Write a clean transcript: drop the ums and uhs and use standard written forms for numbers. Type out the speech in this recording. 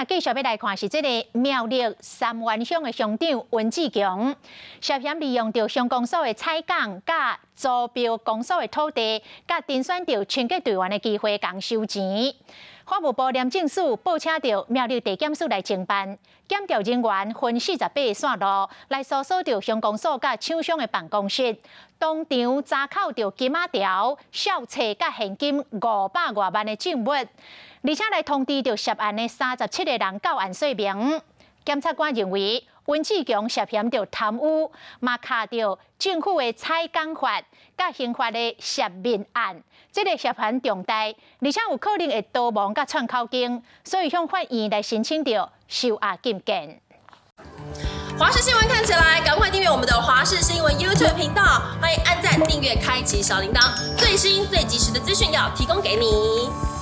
仔繼續欲來看是這個苗栗三灣鄉的鄉長溫志強，涉嫌利用著鄉公所的採港佮招標公所的土地，佮甄選著清潔隊員的機會共收錢。法務部廉政署報請著苗栗地檢署來偵辦，檢調人員分48個線路來搜索著鄉公所佮廠商的辦公室，當場查扣著金仔條、相冊佮現金500外萬的證物，而且來通知著涉案的37個人到案說明。檢察官認為溫志強涉嫌著貪污，嘛卡著政府的採港法、佮刑法的涉民案，這個涉嫌重大，而且有可能會逃亡佮串口供，所以向法院來申請著收押禁見。華視新聞看起來，趕快訂閱我們的華視新聞 YouTube 頻道，歡迎按讚、訂閱、開啟小鈴鐺，最新最及時的資訊要提供給你。